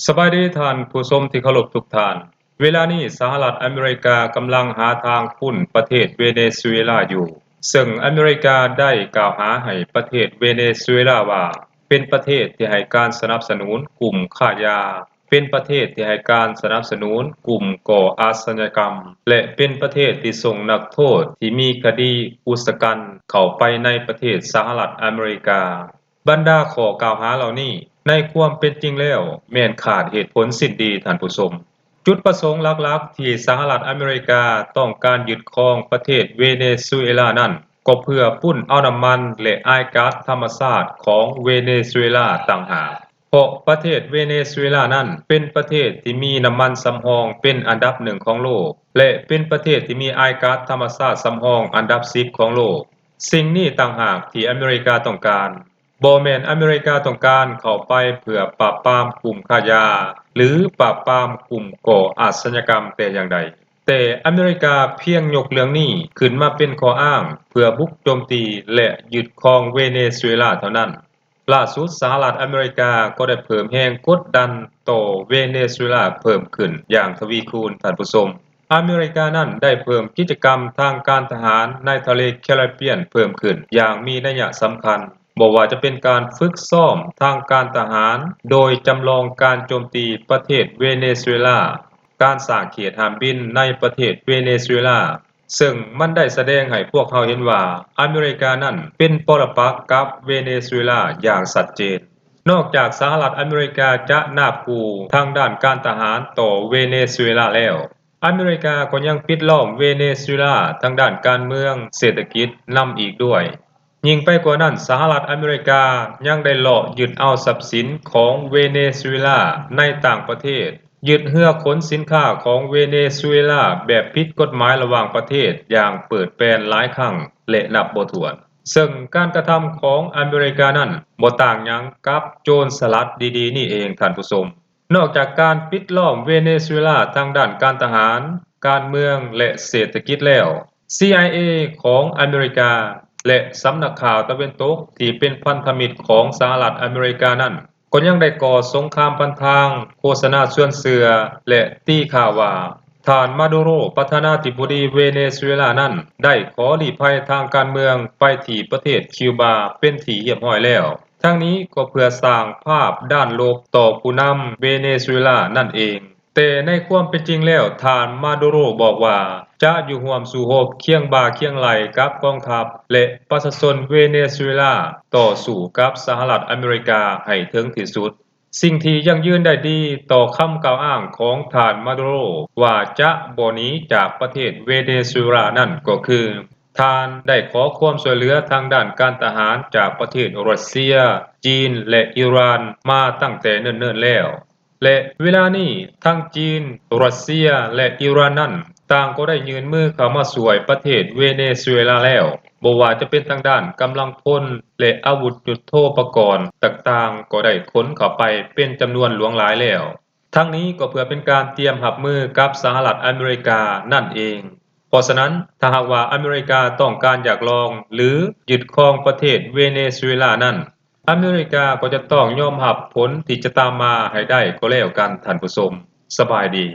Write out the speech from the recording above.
ສະບາຍດີທ່ານຜູ້ຊົມທີ່ເຄົາລົບທຸກທ່ານ. ເວລານີ້ສະຫະລັດອາເມລິກາກຳລັງຫາທາງປຸ້ນປະເທດເວເນຊູເອລາຢູ່, ເຊິ່ງອາເມລິກາໄດ້ກ່າວຫາໃຫ້ປະເທດເວເນຊູເອລາວ່າ ເປັນປະເທດທີ່ໃຫ້ການສະໜັບສະໜູນກຸ່ມຄ້າຢາ, ເປັນປະເທດທີ່ໃຫ້ການສະໜັບສະໜູນກຸ່ມກໍ່ອາຊະຍາກຳ ແລະ ເປັນປະເທດທີ່ສົ່ງນັກໂທດທີ່ມີຄະດີອຸກຊະກັນເຂົ້າໄປໃນປະເທດສະຫະລັດອາເມລິກາ. ບັນດາຂໍ້ກ່າວຫາເຫຼົ່ານີ້ ໃນຄວາມເປັນຈິງແລ້ວ ແມ່ນຂາດເຫດຜົນສິ້ນດີ, ທ່ານຜູ້ຊົມ. ຈຸດປະສົງຫຼັກໆທີ່ສະຫະລັດອາເມລິກາຕ້ອງການຍຶດຄອງປະເທດເວເນຊູເອລານັ້ນ ກໍເພື່ອປຸ້ນເອົານ້ຳມັນ ແລະ ອາຍກາສທຳມະຊາດຂອງເວເນຊູເອລາຕ່າງຫາກ, ເພາະປະເທດເວເນຊູເອລານັ້ນເປັນປະເທດທີ່ມີນ້ຳມັນສຳຮອງເປັນອັນດັບໜຶ່ງຂອງໂລກ ແລະ ເປັນປະເທດທີ່ມີອາຍກາສທຳມະຊາດສຳຮອງອັນດັບສິບຂອງໂລກ. ສິ່ງນີ້ຕ່າງຫາກທີ່ອາເມລິກາຕ້ອງການ. ບໍ່ແມ່ນອາເມລິກາຕ້ອງການເຂົ້າໄປເພື່ອປາບປາມກຸ່ມຄ້າຢາ ຫຼື ປາບປາມກຸ່ມກໍ່ອາຊະຍາກຳແຕ່ຢ່າງໃດ, ແຕ່ອາເມລິກາພຽງຍົກເລື່ອງນີ້ຂຶ້ນມາເປັນຂໍ້ອ້າງເພື່ອບຸກໂຈມຕີ ແລະ ຍຶດຄອງເວເນຊູເອລາເທົ່ານັ້ນ. ລ່າສຸດສະຫະລັດອາເມລິກາກໍໄດ້ເພີ່ມແຮງກົດດັນຕໍ່ເວເນຊູເອລາເພີ່ມຂຶ້ນຢ່າງທະວີຄູນ, ທ່ານຜູ້ຊົມ. ອາເມລິການັ້ນໄດ້ເພີ່ມກິດຈະກຳທາງການທະຫານໃນທະເລແຄຣິບບຽນເພີ່ມຂຶ້ນຢ່າງມີໄລຍະສຳຄັນ, ບໍ່ວ່າຈະເປັນການຝຶກຊ້ອມທາງການທະຫານໂດຍຈຳລອງການໂຈມຕີປະເທດເວເນຊູເອລາ, ການສ້າງເຂດຫ້າມບິນໃນປະເທດເວເນຊູເອລາ, ເຊິ່ງມັນໄດ້ສະແດງໃຫ້ພວກເຮົາເຫັນວ່າອາເມລິການັ້ນເປັນປໍລະປັກກັບເວເນຊູເອລາຢ່າງຊັດເຈນ. ນອກຈາກສະຫະລັດອາເມລິກາຈະນາບຂູ່ທາງດ້ານການທະຫານຕໍ່ເວເນຊູເອລາແລ້ວ, ອາເມລິກາກໍຍັງປິດລ້ອມເວເນຊູເອລາທາງດ້ານການເມືອງ, ເສດຖະກິດນຳອີກດ້ວຍ. ຍິ່ງໄປກວ່ານັ້ນ, ສະຫະລັດອາເມລິກາຍັງໄດ້ເລາະຍຶດເອົາຊັບສິນຂອງເວເນຊູເອລາໃນຕ່າງປະເທດ, ຍຶດເຮືອຂົນສິນຄ້າຂອງເວເນຊູເອລາແບບຜິດກົດໝາຍລະຫວ່າງປະເທດຢ່າງເປີດແປນຫຼາຍຄັ້ງ ແລະ ນັບບໍ່ຖ້ວນ. ເຊິ່ງການກະທຳຂອງອາເມລິການັ້ນບໍ່ຕ່າງຫຍັງກັບໂຈນສະຫຼັດດີໆນີ້ເອງ, ທ່ານຜູ້ຊົມ. ນອກຈາກການປິດລ້ອມເວເນຊູເອລາທາງດ້ານການທະຫານ, ການເມືອງ ແລະ ເສດຖະກິດແລ້ວ, ຊີໄອເອ ຂອງອາເມລິກາ ແລະ ສຳນັກຂ່າວຕາເວັນຕົກທີ່ເປັນພັນທະມິດຂອງສະຫະລັດອາເມລິການັ້ນ ກໍຍັງໄດ້ກໍ່ສົງຄາມພັນທາງ, ໂຄສະນາຊວນເຊື່ອ ແລະ ຕີຂ່າວວ່າ ທ່ານມາດູໂຣ ປະທານາທິບໍດີເວເນຊູເອລານັ້ນ ໄດ້ຂໍລີ້ໄພທາງການເມືອງໄປທີ່ປະເທດຄິວບາເປັນທີ່ຮຽບຮ້ອຍແລ້ວ. ທັງນີ້ກໍເພື່ອສ້າງພາບດ້ານລົບຕໍ່ຜູ້ນຳເວເນຊູເອລານັ້ນເອງ. ແຕ່ໃນຄວາມເປັນຈິງແລ້ວ, ທ່ານມາດູໂຣບອກວ່າ ຈະຢູ່ຮ່ວມສູ້ຮົບຄຽງບ່າຄຽງໄຫຼ່ກັບກອງທັບ ແລະ ປະຊາຊົນເວເນຊູເອລາ ຕໍ່ສູ້ກັບສະຫະລັດອາເມລິກາໃຫ້ເຖິງທີ່ສຸດ. ສິ່ງທີ່ຢັ້ງຢືນໄດ້ດີຕໍ່ຄຳກ່າວອ້າງຂອງທ່ານມາດູໂຣວ່າຈະບໍ່ໜີຈາກປະເທດເວເນຊູເອລານັ້ນກໍຄື ທ່ານໄດ້ຂໍຄວາມຊ່ວຍເຫຼືອທາງດ້ານການທະຫານຈາກປະເທດຣັດເຊຍ, ຈີນ ແລະ ອີຣານມາຕັ້ງແຕ່ເນີນໆແລ້ວ ແລະ ເວລານີ້ທັງຈີນ, ຣັດເຊຍ ແລະ ອີຣານນັ້ນ ຕ່າງກໍໄດ້ຍື່ນມືເຂົ້າມາຊ່ວຍປະເທດເວເນຊູເອລາແລ້ວ, ບໍ່ວ່າຈະເປັນທາງດ້ານກຳລັງພົນ ແລະ ອາວຸດຍຸດໂທປະກອນຕ່າງໆ ກໍໄດ້ຂົນເຂົ້າໄປເປັນຈຳນວນຫຼວງຫຼາຍແລ້ວ. ທັງນີ້ກໍເພື່ອເປັນການຕຽມຮັບມືກັບສະຫະລັດອາເມລິການັ້ນເອງ. ເພາະສະນັ້ນ, ຖ້າຫາກວ່າອາເມລິກາຕ້ອງການຢາກລອງ ຫຼື ຍຶດຄອງປະເທດເວເນຊູເອລານັ້ນ, ອາເມລິກາກໍຈະຕ້ອງຍອມຮັບຜົນທີ່ຈະຕາມມາໃຫ້ໄດ້ກໍແລ້ວກັນ, ທ່ານຜູ້ຊົມ. ສະບາຍດີ.